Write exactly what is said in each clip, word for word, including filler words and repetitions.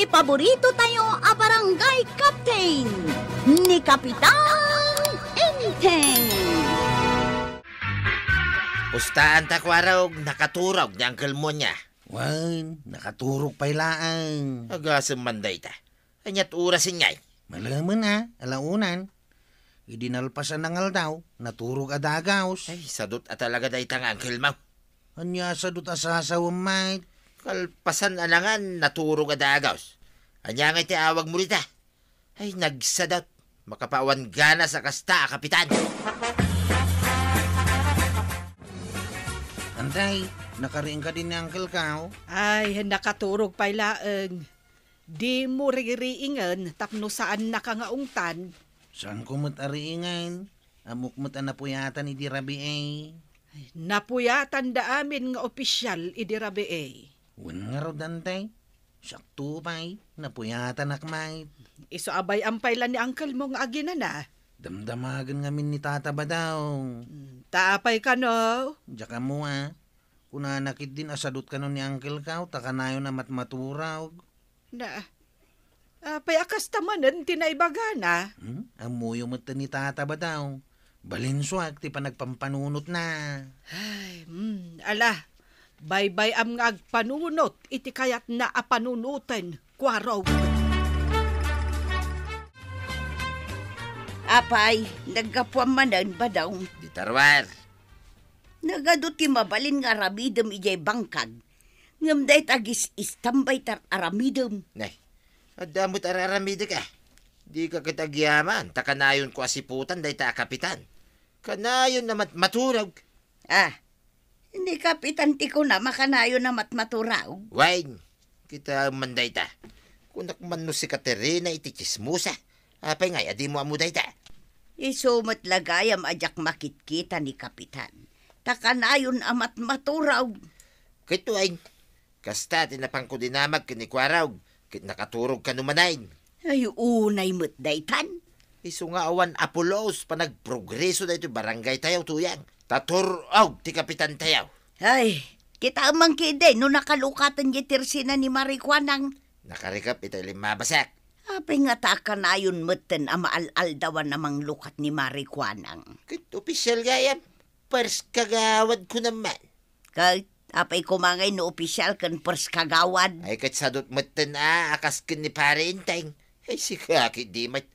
Paborito tayo a barangay captain, ni Kapitan Enteng. Pustaan ta, Kuarog, nakaturog ni Uncle Munya. Wen, nakaturog pay laeng. Agasem man dayta. Aniat orasen ngay? Malemen a, alaunan. Idi nalpasan a nga aldaw, naturog a dagaws. Ay, sadut a talaga dayta nga uncle mo. Ania sadut a sasawem, mate? Kalpasan a nangan, naturog a dagaws. Ania ngay ti awag mo dita? Ay, nagsadut. Makapawan ganas a kasta a kapitan. Antay, nakariing kadi ni uncle ko? Ay, nakaturog pay laeng. Dimo ririingen tapno saannaka nga ungtan. Saanko met a riingen. Ammok met a napuyatan idi rabii. Napuyatanda amin nga opisial idi rabii. Wen ngarud, Antay. Sakto pay, napuyatanak met. Isu a bay-am pay la ni uncle mo nga aginana. Damdamagen ngamin ni Tata Badong. Hmm, ta apay kano? Diak ammo a. Kunana ketdin a sadut kano ni uncle ko, ta kanayon a matmaturog. Na, apay a kasta manen ti naibagana? Hmm? Ammoyo met ni Tata Badong. Balinsuak ti panagpampanunotna. Ay, hmm, ala, baybay-am nga agpanunot iti kayatna a panunoten, Kuarog. Apay, naggapuam manen, Badong? Di tarwer. Nagadu ti mabalin nga aramidem idiay bangkag, ngem dayta agis-istambay ti ar-aramidem. Nay, adda met ar-aramidek a. Dika ket agyaman, ta kanayonko a siputan dayta a kapitan. Kanayon a mat-, maturog. Ah, ni kapitan ti kunam a kanayon a matmaturog? Wen, kitaem man dayta. Kunak man no si Katerina iti tsismosa. Apay ngay a dimo ammo dayta? Isu met la gayam a diak makitkita ni kapitan. Ta kanayon a matmaturog. Ket wen, kasta ti napanko dinamag ken ni Kuarog, ket nakaturog kano manen. Ay, unay met daytan. Isu nga awan a pulos panagprogreso daytoy barangaytayo, Tuyang. Ta tur-og ti kapitantayo. Ay, kitaem man ketdi no nakalukaten diay tersina ni Mari Kuanang. Nakarikep iti limmabasak. Apay ngata a kanayon metten a maal-aldawan a manglukat ni Mari Kuanang? Ket opisial gayam, pers kagawad kunam man. Ket apay koma ngay no opisial ken pers kagawad? Ay, ket sadut metten a, a kas ken ni Pare Enteng. Ay, sika ketdi met.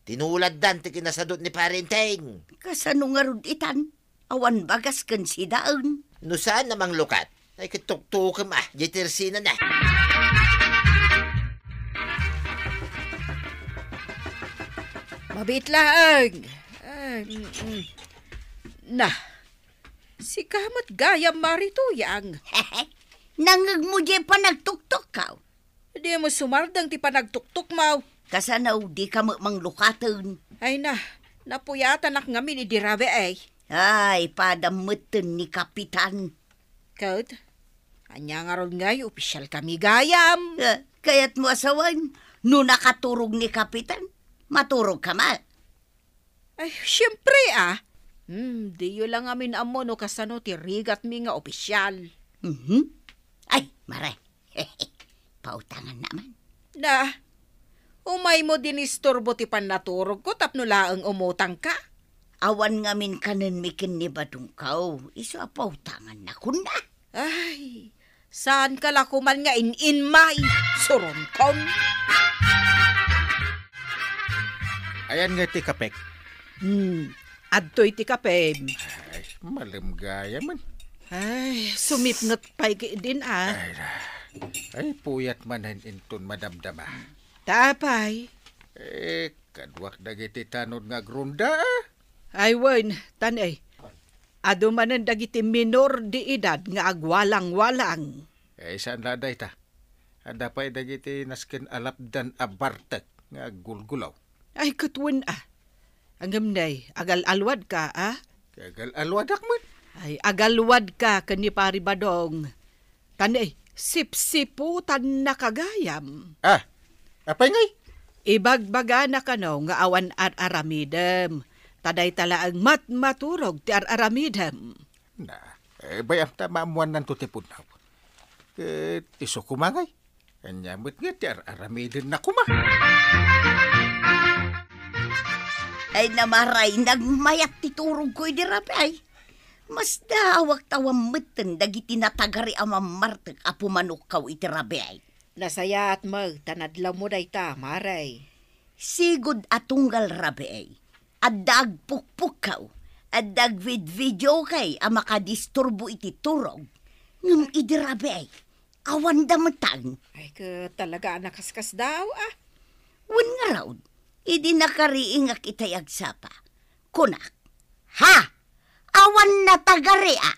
Tinuladdan ti kinasadut ni Pare Enteng. Kasano ngarud itan? Awan bagas ken sidaen. No saan a manglukat, ay ket tuktukem a, diay tersinana. Mabiit laeng. Ay, mm, mm. Na, sika met gayam, Mari Tuyang. Nangngegmo diay panagtuktukko? Dimo sumardeng ti panagtuktukmo. Kasano, dika met manglukaten? Ay na, napuyatanak ngamin idi rabii. Ay, padam metten ni kapitan. Ket, ania ngarud ngay, opisial kami gayam? Ah, kayatmo a sawen, no nakaturog ni kapitan, maturogka met. Ay, siempre a. Hmm, diyo la ngamin ammo no kasano ti rigatmi nga opisial. Mhm. Ay, Mare. Pautanganna man. Na, umaymo dinisturbo ti pannaturogko tapno laeng umutangka? Awan ngamin kanenmi ken ni Badongko, isu a pautanganna kunna. Ay, saanka la koman nga in-inmay, suronkon. Ayan nga ti kapek. Hmm, adtoy ti kapem. Ay, malem gayamen. Ay, sumipnget pay ketdin a. Ay, na. Ay, puyat manen inton madamdama. Ta apay? Eh, kaduak dagiti tanod nga agronda a. Ay, wen, tan-, ay. Adu manen dagiti minor de edad nga agwalang-walang. Eh, saan la dayta? Adda pay dagiti nasken a lapdan a bartek nga aggulgulaw. Ay, ket wen a. Ngem nay, agal-alwadka a? Agal-alwadak met. Ay, agalwadka ken ni Pari Badong. Tan, ay, sipsiputannaka gayam. Ah, apay ngay? Ibagbagana kano nga awan ar-aramidem. Ta dayta laeng matmaturog ti ar-aramidem. Na, eh, bay-am ta maammuannanto ti pudno. Ket isu koma ngay? Ania met nga ti ar-aramidenna koma? Ay, Maray, nagmayat ti turogko idi rabii. Masdaawak ta awan metten dagiti natagari a mammartek a pumanokkaw iti rabii. Nasayaat met ta nadlawmo dayta, Maray. Sigud a tunggal rabii, adda agpukpukkaw, adda agvidvideokay a makadisturbo iti turog. Ngem idi rabii, awanda metten. Ay, ket talaga a nakaskasdaaw, a. Wen ngarud, idi nakariingak itay agsapa, kunak, "Ha! Awan natagari, a!"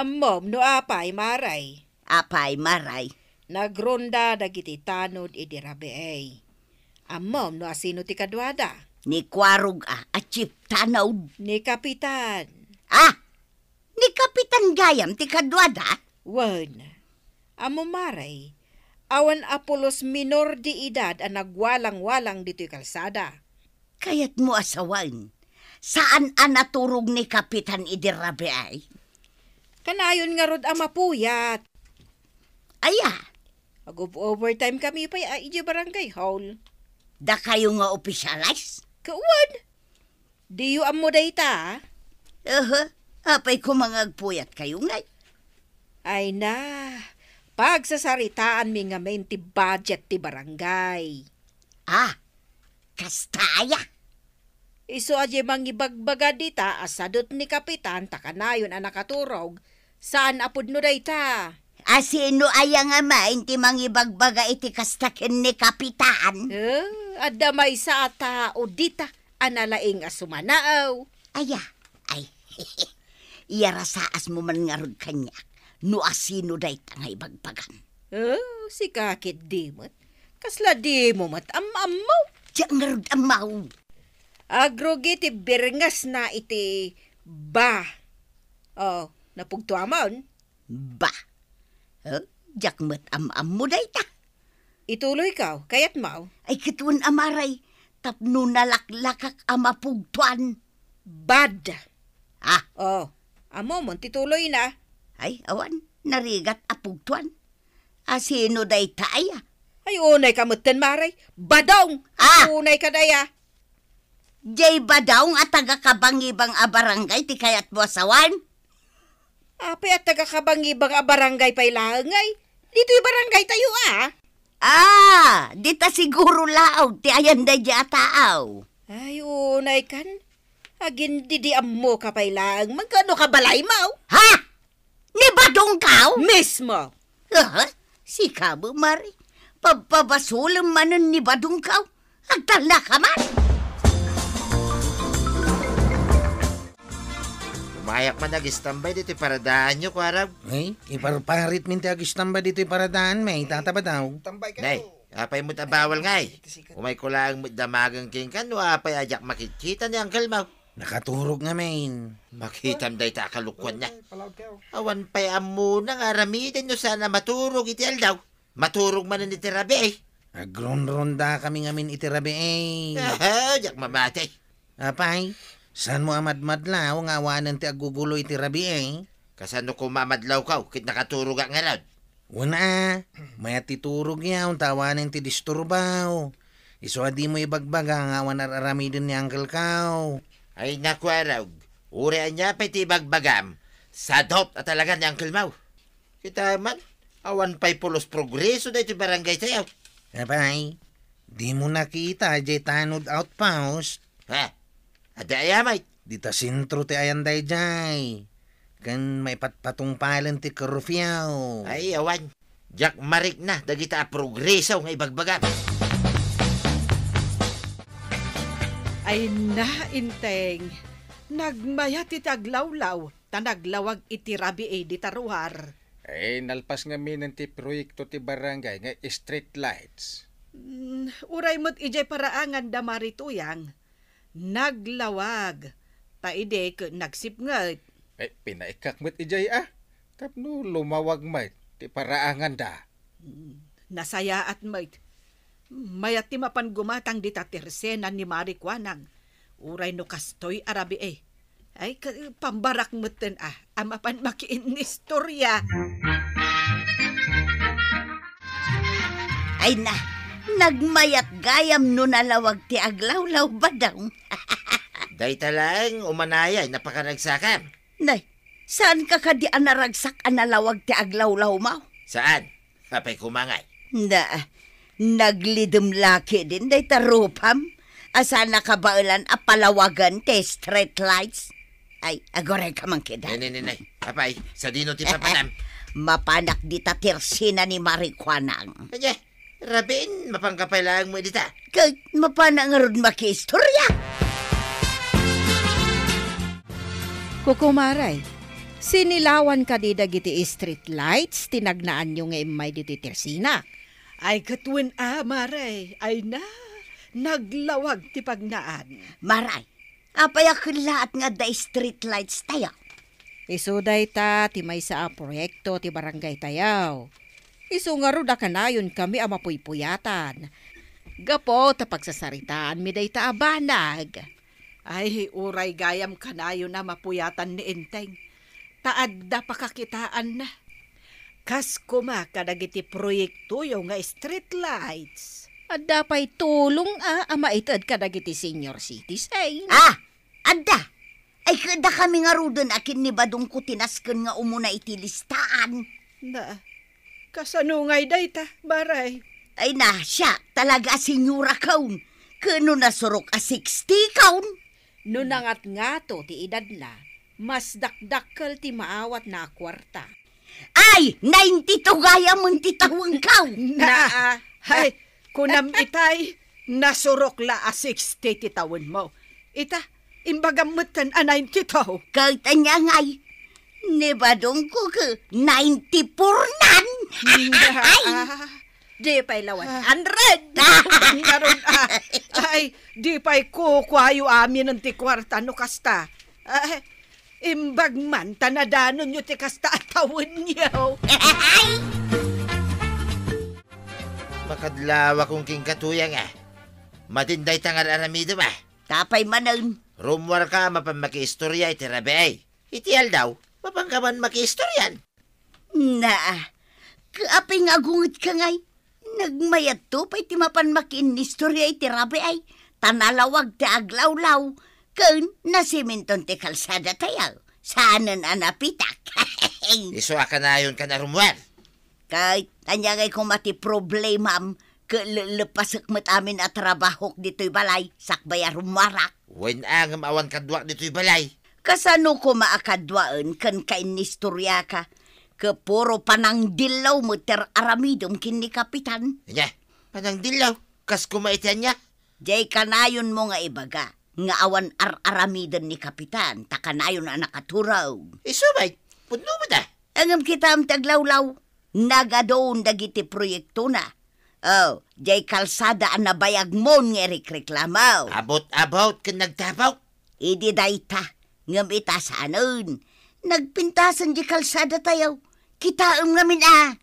Ammom no apay, Maray? Apay, Maray? Nagronda dagiti tanod idi rabii. Ammom no asino ti kaduada? Ni Kuarog a, a chief tanod. Ni Kapitan. Ah! Ni Kapitan gayam ti kaduada? Wen, ammom, Maray, awan a pulos minor de edad a nagwalangwalang ditoy kalsada. Kayatmo a sawen, saan a naturog ni Kapitan idi rabii? Kanayon ngarud a mapuyat. Aya? Ag-overtime kami pay a idiay barangay hall. Dakayo nga opisyales? Kawan! Diyo ammo dayta, a? Aha, apay koma nga agpuyatkayo ngay? Ay na, pagsasaritaanmi ngamin ti budget ti barangay. Ah, kasta aya? Isu a diay mangibagbaga dita a sadut ni Kapitan ta kanayon a nakaturog, saan a pudno dayta. A sino aya ngamin ti mangibagbaga iti kasta ken ni Kapitan? Eh, adda maysa a tao dita a nalaing a sumanaw. Aya, ay, iyarasaasmo man ngarud kaniak no asino dayta nga ibagbagam. Eh, sika ket di met. Kasla dimo met am-ammo? Diak ngarud ammo. Agrugi ti birngesna iti ba. Oh, napugtuamon? Ba. Eh, diak met am-ammo dayta. Ituloykaw, kayatmo? Ay, ket wen a Maray, tapno nalaklakak a mapugtuan. Bad. Ah. Oh, ammomon ti tuloyna? Ay, awan, narigat a pugtuan. A sino dayta aya? Ay, unayka metten, Maray. Badong! Ah! Unayka daya. Diay Badong a taga-Kabangibang a barangay ti kayatmo a sawen? Apay a taga-Kabangibang a barangay pay laeng ngay? Ditoy barangaytayo, a. Ah, dita siguro laeng ti ayan daydiay a tao. Ay, unaykan. Agin-didiammoka pay laeng. Mangkano ka balaymo? Ha? Ni Badongkaw? Mismo. Aha, sika met, Mari. Pabpabasolem manen ni Badongkaw. Agtalnaka man. Umayak man agistambay ditoy paradaanyo, Kuarog. Ay, iparparitmin ti agistambay ditoy paradaanmi, Tata Badong. Nay, apay met a bawal ngay? Umayko laeng met damagen kenka no apay a diak makitkita ni Uncle Mau. Nakaturog ngamin. Makitam dayta a kalokuanna. Awan pay ammona nga aramiden no saan a maturog iti aldaw. Maturog manen iti rabii. Agronrondakami ngamin iti rabii. Aha, diak mamati. Apay, saanmo a madmadlaw nga awanen ti aggugulo iti rabii? Kasano koma a madlawkaw ket nakaturogak ngarud? Wen a, mayat ti turogyaw ta awanen ti disturbaw. Isu a dimo ibagbaga nga awan ar-aramiden ni Uncle Kao. Ay, naku, Arog. Uray ania pay ti ibagbagam, sadut a talaga ni Uncle Mau. Kita man, awan pay pulos progreso daytoy barangaytayo. Apay, dimo nakita diay tanod outpost? Ha? Adda aya met? Dita sentro ti ayan daydiay. Ken maipatpatungpalen ti curfew. Ay, awan. Diak marikna dagita a progreso nga ibagbagam. Ay na, Inteng. Nagmayat iti aglawlaw, ta naglawag iti rabii dita ruar. Ay, nalpas ngamin ti proyekto ti barangay nga street lights. Mm, uray met idiay paraangan da Mari Tuyang. Naglawag. Ta idi ket nagsipnget. Eh, pinaikkak met idiay a. Tapno lumawag met ti paraanganda. Mm, nasayaat met. Mayat ti mapan gumatang dita tersena ni Mari Kuanang. Uray no kastoy a rabii. Ay, ka-, pambarak metten a, a mapan makiinnistorya. Ay na, nagmayat gayam no nalawag ti aglawlaw, Badong. Dayta laeng umanayay napakaragsakam. Nay, saan ka kadi a naragsak a nalawag ti aglawlawmo? Saan? Apay kumangay? Na, naglidem la ketdin dayta rupam a saan a kabaelan a palawagen ti street lights. Ay, aguray ka man kida. Nay, nay, nay, nay. Apay, sadino ti papanam? Mapanak dita tersina ni Marikuanang. Anya, rabiin, mapanka pay laeng met dita. Ket mapanak ngarud makiistorya. Kukumaray, sinilawan kadi dagiti street lights ti nagnaanyo nga immay ditoy tersina? Ay, ket wen a, Maray. Ay na, naglawag ti pagnaan. Maray, apay a kellaat nga adda street lights tayo? Isu dayta ti maysa a proyekto ti barangay tayo. Isu ngarud a kanayonkami a mapuypuyatan. Gapu ta pagsasaritaanmi dayta a banag. Ay, uray gayam kanayon a mapuyatan ni Enteng. Ta adda pakakitaanna. Kas koma kadagiti proyektoyo nga street lights. Adda pay tulong a, a maited kadagiti senior citizen. Ah! Adda! Ay, dakami ngaruden a ken ni Badong ko ti nasken nga umuna iti listaan. Na, kasano ngay dayta, Maray? Ay na, siya, talaga a senyora kaon. Ken no nasurok a sixty kaon. No nangatngato ti edadna, mas dakdakkel ti maawatna a kuarta. Ay, ninety-two gayam ti tawenko. Naa. Hay, kunam itay, nasurok la a sixty ti tawenmo. Ita, imbagam metten a ninety-two. Ket ania ngay, ni Badong ko ket ninety-four nan. Ay. Di pay la one hundred. Ngarud, ah. Ay, di pay kukuayo aminen ti kuarta no kasta. Ah, imbag man ta nadanonyo ti kasta a tawenyo. Makadlawakon kenka, Tuyang, a. Madin dayta nga ar-aramidem, a. Tapay manen. Rummuarka a mapan makiistorya iti rabii. Iti aldaw, mapanka man makiistoryan. Naa, kaapay nga agungetka ngay? Nagmayatto pay ti mapan makiinnistorya iti rabii, ta nalawag ti aglawlaw, ken nasiminton ti kalsada tayo. Saanen a napitak. Isu a kanayonkan a rummuar. Ket ania ngay koma ti problemam, ket lellepasek met amin a trabahok ditoy balay, sakbay a rummuarak. Wen a ngem awan kaduak ditoy balay. Kasano koma a kaduaen ken kainnistoriaka? Ket puro panangdillaw met ti ar-aramidem ken ni Kapitan. Ania? Panangdillaw? Kas koma iti ania? Diay kanayonmo nga ibaga nga awan ar-aramiden ni Kapitan, ta kanayon a nakaturog. Isu met, pudno met a. Ngem kitaem ti aglawlaw, nagadun dagiti proyektona. Oh, diay kalsada a nabayagmon nga irikreklamo. Abot-abot ken nagtapok. Idi dayta, ngem ita saanen. Nagpintasen diay kalsada tayo. Kitaem ngamin a.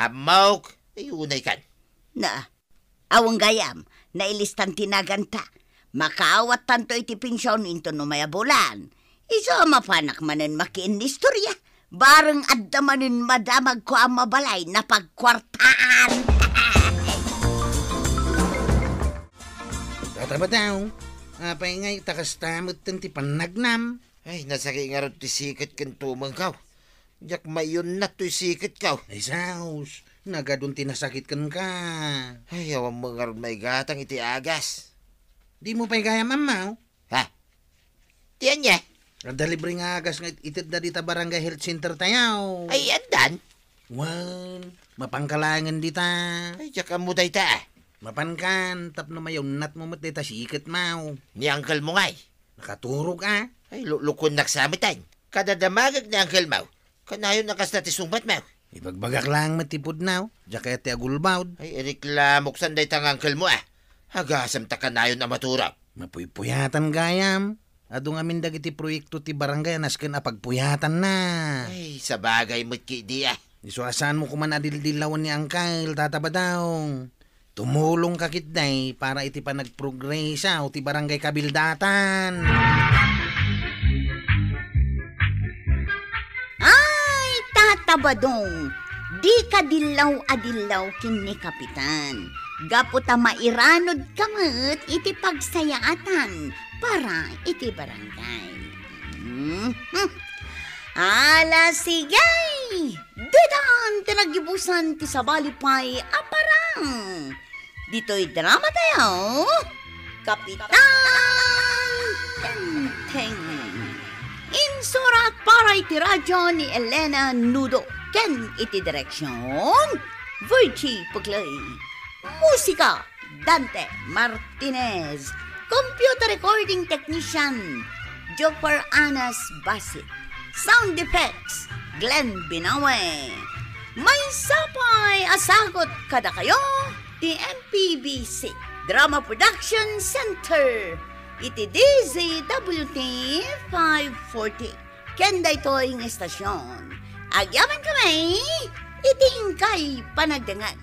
Ammok, ay unay kan. Na, awan gayam, nailistan ti naganta. Makaawattanto iti pension inton umay a bulan. Isu a mapanak manen makiinnistorya. Bareng adda manen madamagko a mabalay napagkuartaan. Tata Badong, apay ngay ta kasta metten ti pannagnam? Ay, nasakit ngarud ti siket ken tumengko. Diak maiyunnat toy siketko. Ay, sus, nagadun ti nasakit kenka. Ay, awan met ngarud maigatang iti agas. Dimo pay gayam ammo? Ha? Ti ania? Adda libre nga agas nga it-, itedda dita barangay health center tayo. Ay, addan? Wen, mapanka laengen dita. Ay, diak ammo dayta, a. Mapankan, tapno mayunnatmo met dayta siketmo. Ni angkelmo ngay? Nakaturog, a. Ay, lu-, lukuennak sa met, a. Kadadamagek ni angkelmo. Kanayon a kasta ti sungbatmo. Ibagbagak laeng met ti pudno, diak kayat ti agulbod. Ay, ireklamok san dayta nga angkelmo, a. Agasem ta kanayon a maturog. Mapuypuyatan gayam. Adu ngamin dagiti proyekto ti barangay a nasken a pagpuyatanna. Ay, sabagay met ketdi, a. Isu a saanmo koma a dildillawen ni angkel, Tata Badong. Tumulongka ketdi para iti panagprogreso ti barangay kabildatan. Ay, Tata Badong, Di kadillaw a dillaw ken ni Kapitan. Gapu ta mairanodka met iti pagsayaatan para iti barangay. Mhm. Ala, sige! Ditan ti naggibusan ti sabali pay a parang. Ditoy drama tayo, Kapitan Tengteng. Insurat para iti radyo ni Elena Nudo ken iti direksyon, Virgie Puglay. Musika, Dante Martinez. Computer recording technician, Joffer Anas Basit. Sound effects, Glenn Binawe. Maysa pay a sagut kadakayo ti M P B C Drama Production Center iti D Z W T five forty. Ken daytoy nga istasyon, agyamankami iti inkay panagdengngeg.